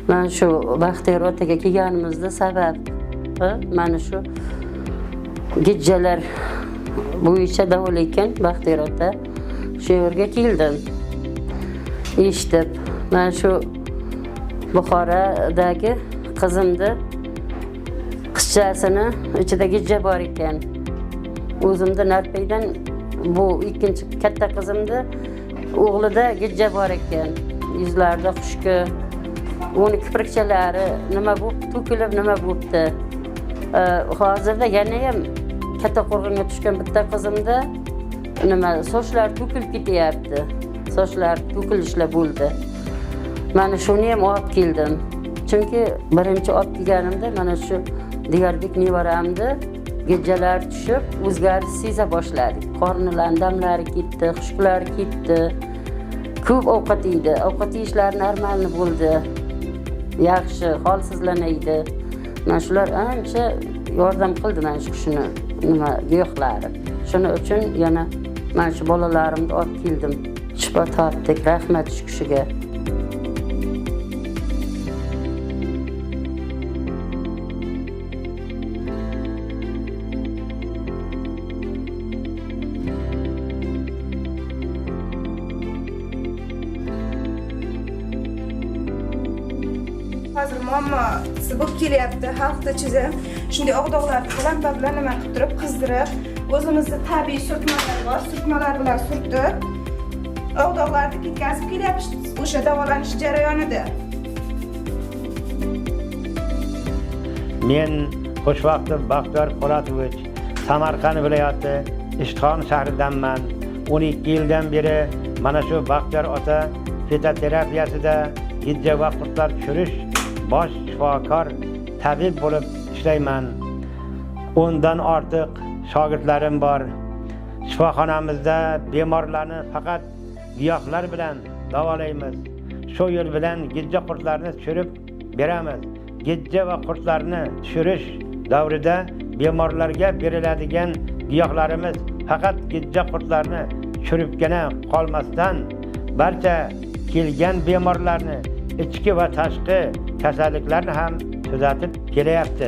Mana shu Baxtiyor otaga kelganimizda sababi mana shu gijjalar bo'yicha davolayotgan Baxtiyor ota, shu yerga keldim. Eshitib, mana shu Buxorodagi qizimni qizchasini ichida gijja bor ekan. O'zimda Narpaydan bu ikkinchi katta qizimni o'g'lida gijja bor ekan. Yuzlarida xushki, uni kiprikchalari nima bo'lib to'kilib nima bo'libdi. Hozirda yana ham katta qo'rg'onga tushgan bitta qizimda nima sochlar to'kilib ketyapti. Sochlar to'kilishlar bo'ldi. Mana shuni ham olib keldim. Chunki birinchi olib kelganimda mana shu Diyarbek nevaramni gijjalar tushib, o'zgarish seza boshladik. Qornilarning damlari ketdi, xushklari ketdi. Ko'p ovqat yeydi. Ovqat yeyishlari normalni bo'ldi. Yaxshi, holsizlanaydi. Mana shular ancha yordam qildi mana shu kishini nima giyohlari. Shuning uchun yana mana shu bolalarimni olib keldim. Shifo topdik. Rahmat shu kishiga. Hozir muammosi bo'lib kelyapti xalqda ichida. Shunday oq dog'larni lampa bilan nima qilib turib qizdirib, o'zimizda tabiiy surtmalar bor, surtmalar bilan surtib oq dog'larni ketkazib kelyapmiz o'sha davolanish jarayonida. Men Xushvaqtov Baxtiyor Po'latovich, Samarqand viloyati Ishtixon shahridanman. 12 yildan beri mana shu Baxtiyor ota fitoterapiyasida gijja va qurtlar tushirish bosh shifokor tabib bo'lib ishlayman. 10 dan ortiq shogirdlarim bor. Shifoxonamizda bemorlarni faqat giyohlar bilan davolaymiz. Shu yo'l bilan gijja qurtlarni tushirib beramiz. Gijja va qurtlarni tushirish davrida bemorlarga beriladigan giyohlarimiz faqat gijja qurtlarni tushiribgina qolmasdan, barcha kelgan bemorlarni ichki va tashqi kasalliklarni ham tuzatib kelyapti.